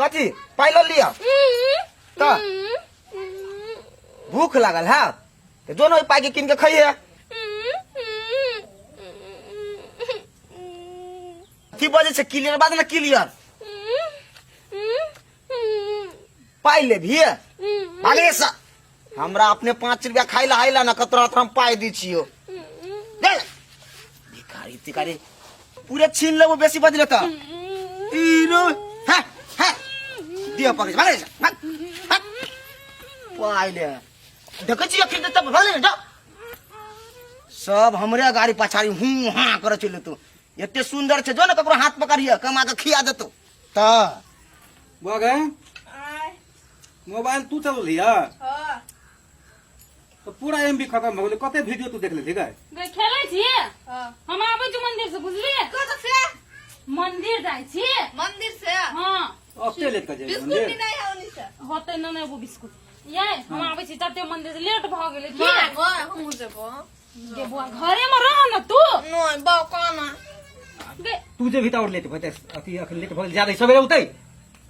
कथी पाइ लऽ लिअ तऽ भूख लागल है तऽ जो ने ओहि पाइके कीन के खइहे। की बजै छै? क्लियर बाज ने, क्लियर। पाइ लेबही? भागे से। हमरा अपने 5 रुपया खाइ ला आइला ना, कतरा हम पाइ दै छियो। दे। भिखारी तिखारी पूरे छीन लेबो बेसी बजले तऽ। ई रो है है दिया पकड़, भागे से, भाग, भाग। पाइ ले देखै छी अखन तऽ भागले ने, जा। सब हमरे गाड़ी पछाड़ी हूँ हाँ करे चलि तू। एते सुंदर छै, जो ने ककरो हाथ पकड़िए कमा के खिया देतो। तऽ बुआ गे, आय। मोबाइल तू चललिया? हाँ। तो पूरा एमबी खत्म हो गेलै, कते वीडियो तू देख लेलही गे? गे, खेलै छी? हाँ। हम आबै छी मंदिर से, बुझलियै? कतऽ से? मंदिर जाइ छी। मंदिर से? हाँ। ओते लेट के जेबही बिस्कुट मंदिर? भी नहीं है उन्हीं से। होतै न एगो बिस्कुट। ये हम आबै छी तते मंदिर से, लेट भऽ गेलै की? माँ गए, हमहूँ जेबो। गे बुआ, घरे में रह न तू। नहीं बाप, काना। गे। तू जे भी तऽ और लेट भऽ जेतै। अथी अखन लेट भऽ गेल ज्यादा, सवेरे उतै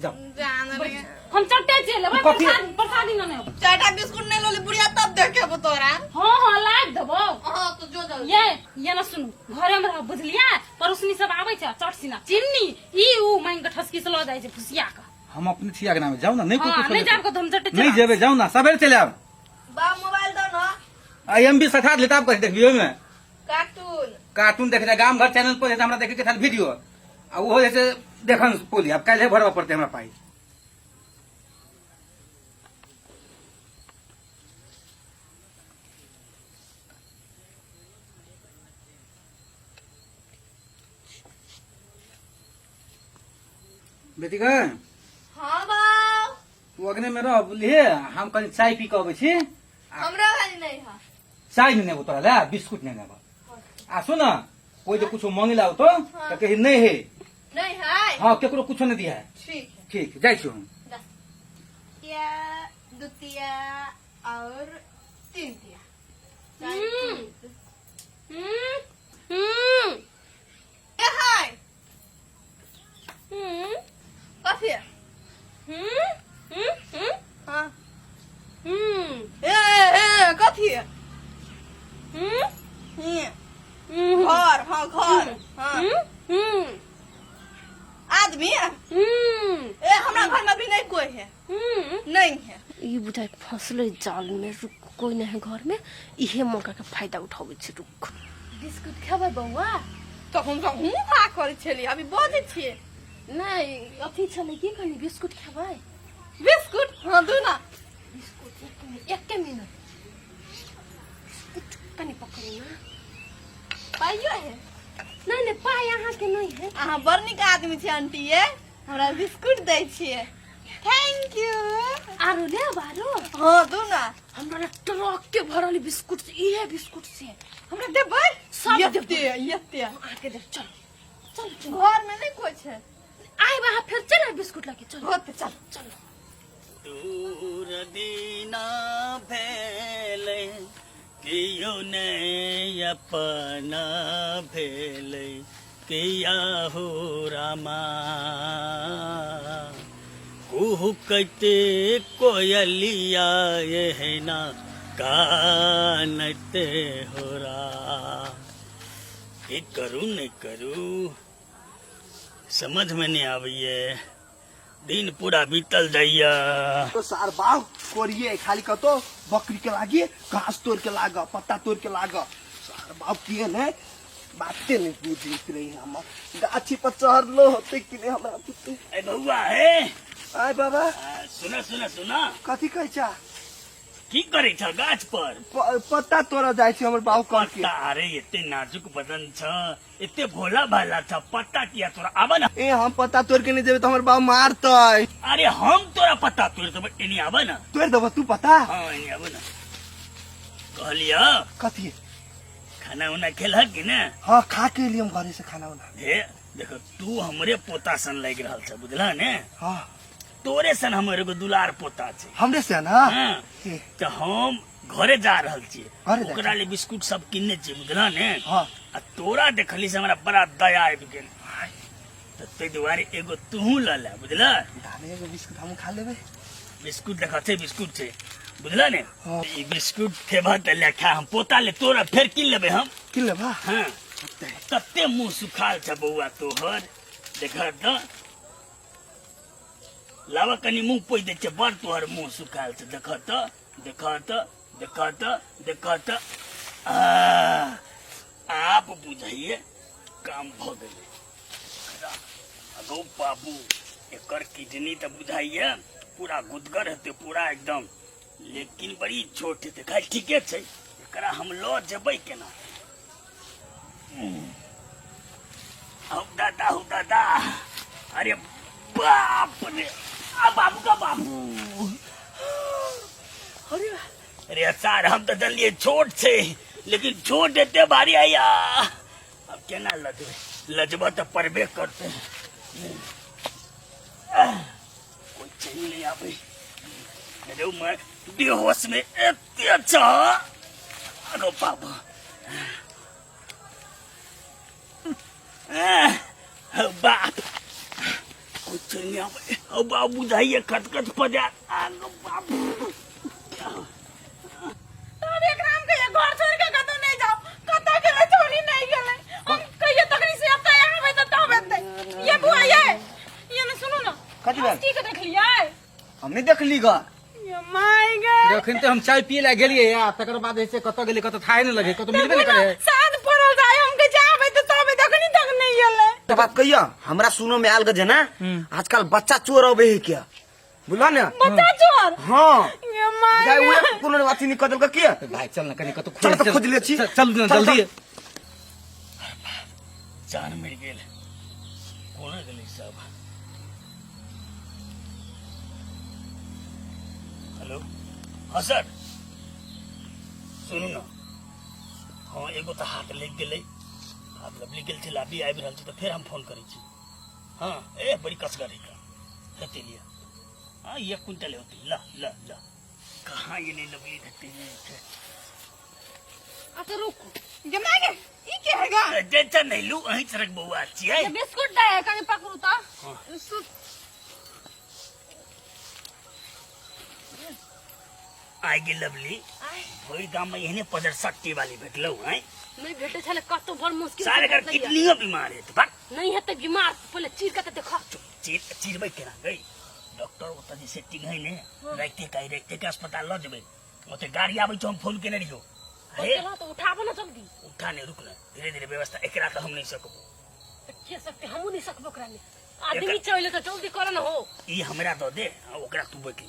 जाओ। जान रे। हम चट्टे चलि एबै। कथी? प्रसाद, प्रसादी न नेबै। चारिटा बिस्कुट नहीं लोली बुढ़िया तब देखे तोरा। हाँ हाँ, लाबि देबौ। हाँ तो जो जल्दी। ये न सुनू, घरे में रह, बुझलियै? पड़ोसनी सब आबै छै, चट सिना चिन्नी ई ऊ मांगि के ठसकी से लऽ जाइ छै फुसिया के। हम अपने छी अगना में, जाओ ना। नहीं हाँ, कुछ नहीं जाब के हम चट्टे नहीं जेबे, जाओ ना, सवेरे चले आब। बा मोबाइल दो ना। आ एम बी सठा लेता कथी देखबी ओहिमे? कार्टून। कार्टून देखने गाम घर चैनल पर हमरा देखे के था वीडियो, आ ओहो जे छै देखन पोली। आब काल्हि भरबऽ पड़तै हमरा पाइ। बेटी गे। हाँ बाप। तू अगने में रह, बुझलिए? हम कनि चाय पी के अबै छी। हमरा वाली नहीं है। चाय नहीं नेबो तोरा ले, बिस्कुट नहीं नेबो। आ सुन, कोई जो कुछ मांगे ला तो तो कही नहीं है। नहीं है। हाँ, केकरो कुछ नहीं दिया है। ठीक है। ठीक, जाइ छी हम। या दुतिया और तीन तिया। हम्म हम्म। ए हाय। हम्म। कथी? हम्म हम्म हम्म। हाँ। हम्म। ए ए कथी? हम्म। हम्म। हम्म। घर, हाँ घर, हाँ। हम्म हम्म। आदमी। हम्म। ए हमरा घर में भी नहीं कोई है। हम्म। नहीं है। ई बुझाइ फंसलै जाल में। रुक, कोई नहीं है घर में, इहे मौका के फायदा उठाबै छी, रुक। बिस्कुट खेबै बौआ? तऽ हम तऽ हूँ हा करै छलियै, अभी बजै छियै। नहि, अथी छलै की, कनि बिस्कुट खेबै? बिस्कुट, हाँ दू ना। बिस्कुट, एक मिनट, एके मिनट, बिस्कुट कनि पकड़ू ना। पाइयो है? नहि नहि, पाइ अहाँके नहि है। अहाँ बड़ नीक आदमी छियै आंटी, ये हमरा बिस्कुट दै छियै, thank you. आरो लेब आरो? हाँ दू ना। हमरा लग ट्रक के भरल बिस्कुट से, इहे बिस्कुट से। हमरा देबै? सब एते? देबै। एते अहाँके देब, चल चल चल। घर में नहीं कोई छै। आइब अहाँ फेर, चल बिस्कुट लके चल। होते चल। चल। दूर दीना भेलै, कियो नहि अपना भेलै, किया हो रामा, कुहुकैते कोयलिया एहना कानते हो रा। की करू नहि करू समझमे नहि आबैए, दिन पूरा बीतल जाइया। तो सार बाव कोरिए खाली कतो बकरी के लागी घास तोड़ के लाग, पत्ता तोड़ के लाग। सार बाव किए ने बाते नहीं बुझित रही। हम गाछी पर चढ़लो होते कि नहीं हमरा पुते। ए बउआ हे। आय बाबा। सुना सुना सुना। कथी कहै छा? की करै छ गाछ पर? पत्ता तोड़ जाइ छी हमर बाबू कह के। पत्ता? अरे एते नाजुक बदन छ, एते भोला भाला छ, पत्ता किया तोरा? आब न। ए हम पत्ता तोड़ के नहीं जेबै तऽ हमर बाबू मारतै। अरे हम तोरा पत्ता तोड़ देबै, एनी आब न। तोड़ देबो तू पत्ता? हाँ, एनी आब न। कहलिया। कथी? खाना उना खेलहक कि ने? हाँ, खा के एलियै हम घरे से खाना उना। हे देखो, तू हमरे पोता सन लागि रहल छ, बुझला ने? हाँ। तोरे सन हमर एगो दुलार पोता छै। हमरे से ना? हाँ। हे। तऽ हम घरे जा रहल छियै। घरे जाइ ओकरा छी। ले बिस्कुट सब किनने छियै, बुझला ने? हाँ। आ तोरा देखली से हमरा बड़ा दया आबि गेल। तऽ ताहि दुआरे एगो तूहू लऽ ले बुझल। दाने एगो बिस्कुट हमहूँ खा लेबै। बिस्कुट देख छै, बिस्कुट छै बुझल ने। ई बिस्कुट खेबह तऽ ले खा, हम पोता ले तोरा फेर कीन लेबै हम। कीन लेबा? हाँ। कते मुँह सुखाल छ बौआ तोहर, देख तऽ लावा कनि मुँह पोछि दै छै, बड़ तोहर मुँह सुखाल छ। देख तऽ, देख तऽ, देख तऽ, देख तऽ, आब बुझाइए काम भऽ गेलै। अगौ बाबू, एकर किडनी तऽ बुझाइए पूरा गुदगर हेतै पूरा एकदम, लेकिन बड़ी छोट हेतै। खैर ठीके छै, एकरा हम लऽ जेबै केना? हौ दादा, हौ दादा, अरे बाप रे, आ बाबू का बाबू, अरे अरे सार, हम तऽ जानलियै छोट छै, लेकिन छोट एते भारी आया, अब केना लजबै? लजबऽ तऽ पड़बे करतै। कोई चलि नहीं आबै। अरे मैं बेहोश में एते अच्छा, अरे बाबा, बाप, कुछ नहीं आबै। ओ बाबू, बुझाइए खटखट पजा आगो बाबू। तब एकरा हम कहिए घर छोड़ के कतौ नहीं जाओ, कतौ गेलै छोड़ी नहीं गेलै। हम कहिए तखनी से अब आबै तऽ तब एतै। ये बुआ, ये ने सुनू ना। कथी भेल? की के देखलियै? हम नहीं देखली ग। ये my गे। जखन तऽ हम चाय पिए लए गेलियै आ तकर बाद जे छै कतऽ गेलै कतऽ थाहे नहि लगे, कतऽ मिलबे नहि करे। साँझ पड़ल जाय, हम के जाबै तऽ तब तखनी तक नहीं गेलै। तऽ बात कहिया हमरा सुनो में आयल ग जे ना आजकल बच्चा चोर अबे है क्या, बुझल ने? बच्चा चोर? हाँ। ये my जाय गे। उहे कोनो अथी नहीं कऽ देलकै किया? भाई चल ना कनी कतौ। चल तऽ खोज ले छी। चल ना। चल, जल्दी। जान मरि गेल, कोना गेलै सब? हेलो, हाँ सर, सुनू ने। हाँ, एगो तऽ हाथ लागि गेलै, हाथ लबली गेल छै, लाबी आबि रहल छै तऽ फेर हम फोन करै छी। हाँ, ए बड़ी कसगर है का हेतै लिअ। हाँ, एक क्विंटल होतै। ल ल ल, कहाँ गेलै लबली? हेतै। अच्छा रुक। गे my गे, ई के है गा? टेंशन नहीं लू, अहीं सरक बौआ छियै। ये बिस्कुट दे कनी पकड़ू तऽ। आइ गेल लवली, भरि गाम में एहने पजर सट्टी वाली भेटलौ हैं? नहीं भेटे छले कतौ, बड़ मुश्किल से सारे कर भेटलैया। किडनियो बीमार है बक। नहीं हेतै बीमार, पहिले चीर के तऽ देखो। चीर चीरबै केना गई? डॉक्टर ओतऽ जे सेटिंग है ने, राइते का राइते के अस्पताल लऽ जेबै। ओते गाड़ी आबै छौ, हम फोन केने रहियो। अरे चलो तऽ उठाबो ना जल्दी। उठा नहीं, रुक ना, धीरे धीरे व्यवस्था। एकरा तऽ हम नहीं सकबो। तऽ के सकते? हमहूँ नहीं सकबो ओकरा में। आदमी चले तऽ जल्दी कर न हो। ई हमरा दऽ दे आ ओकरा तू बैठ ले।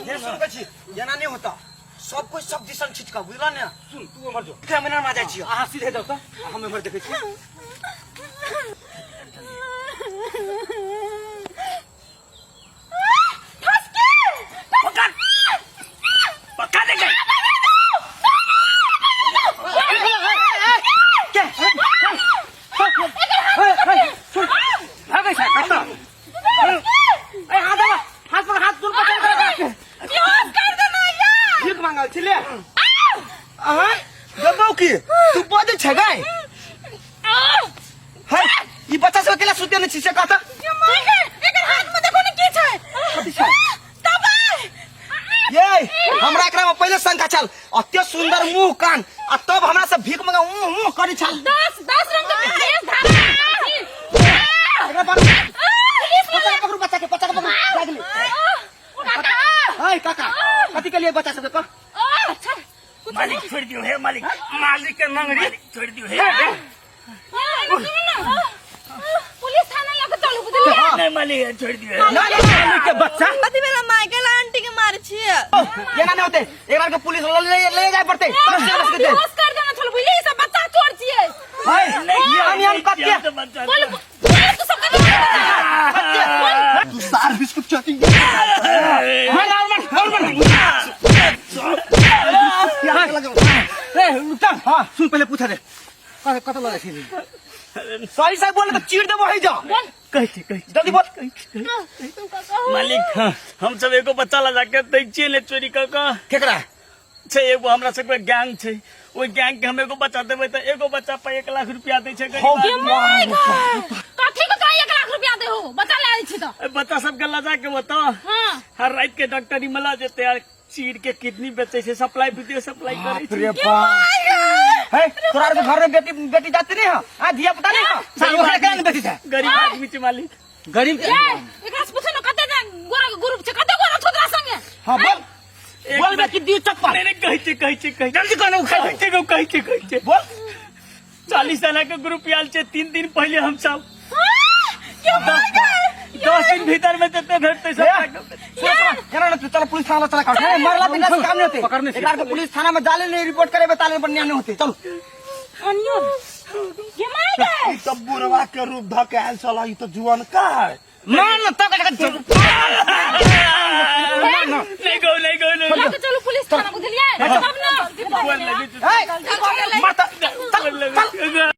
ये सुन के छी, एना नहीं होता, सब कोई सब दिसन छिटका, बुझला ने? सुन, तू उम्हर जो। के मना मा जाइ छी। अहाँ सीधे जाउ तऽ हम एम्हर देखै छी। पकड़, पक्का दे गई। भागै छै कतऽ? ए हाथ दबा, हाथ पर हाथ दूर पकड़ कर। बेहोश कर देना यार। भीख मांगल छी ले अहाँ गबौ की तू बजै छै गै? है ई बच्चा सब अकेला सुते नै छी से कहता। ये my गे, एकर हाथ में देखो ने की छै। कथी छै? दबाई। ये हमरा एकरा में पहिले शंका छल, अते सुंदर मुंह कान आ तब हमरा से भीख मंगा ऊ ऊ करै छल। दस दस रंग के तेज धारा। एकरा पकड़ू, बच्चा के पकड़ू, बच्चा के, बच्चा के पकड़ू। जा गेली। काका। है काका, कथी के लिए बच्चा सबके कह? अच्छा। मालिक छोड़ दियो हे मालिक। मालिक के नंगड़ी। मालिक छोड़ दियो हे। पुलिस थाना लग चलू, बुझलियै? नहीं मालिक, छोड़ दियो हे। ना ना। मालिक के बच्चा। कथी भेला माइकल आंटी के मारे छियै? एना नहीं होते, एकरा के पुलिस ले ले ले जाय पड़तै। बेहोश कर देना छल, बुझलियै? ई सब बच्चा चोर छियै। है ये हम हम कते बोल बोल, तू सब कथी तू सार बिस्कुट चटी। मार मार मार मार। ए रुक, हां सुन, पहिले पूछा दे कत कत लऽ जाइ छी? सही सही बोल तऽ चीर देबो है जा। कहै छी, कहै छी। जल्दी बोल। मालिक, हम सब एगो बच्चा ला जाके दै छियै ने चोरी कऽ कऽ। केकरा छै एगो हमरा सबके गैंग छै, ओहि गैंग के हम एगो बच्चा देबै तऽ एगो बच्चा पर 1 लाख रुपया दै छै गरीब आदमी। कथी के तोरा 1 लाख हो बच्चा ले आयल छी तऽ ए, बच्चा सबके लजा के बताओ। हाँ। हर रात के डॉक्टरी मला जेते यार, चीर के किडनी बेचे छै, सप्लाई वीडियो सप्लाई करे बाप रे बाप, हे तोरा आर के घर में बेटी बेटी जाती नहीं है आ धिया पुता नहीं है साल ओकरा केना बेटी छै? गरीब आदमी छै मालिक। गरीब। ए, एकरा से पूछो न कते गोरा ग्रुप छै, कते गोरा छोकरा संगे? हां, बोल बोल बे कि दी चप्पल। नहीं नहीं, कहै छै कहै छै कहै छै। जल्दी कहने उखाड़। कहै छै कहै छै कहै छै। बोल। 40 जना के ग्रुप आयल छै 3 दिन पहिले, हम सब 10 दिन भीतर में जते भेटते सब। केना न, चलो पुलिस थाना चला काट। नहीं मरला बिना से काम नहीं होते। पकड़ने से। एकरा के पुलिस थाना में जाले नहीं रिपोर्ट करे बताले बढ़िया नहीं होते, चलो। अनियो ये मार गए। ई तऽ बुढ़वा के रूप धऽ के आयल छल, ई तऽ जुअनका है। ना ना तक नहीं गो नहीं गो नहीं। लऽ के चलू पुलिस थाना, बुझलियै तब न। गोर लगै छै। ए माता, चल। गोर लगै छै।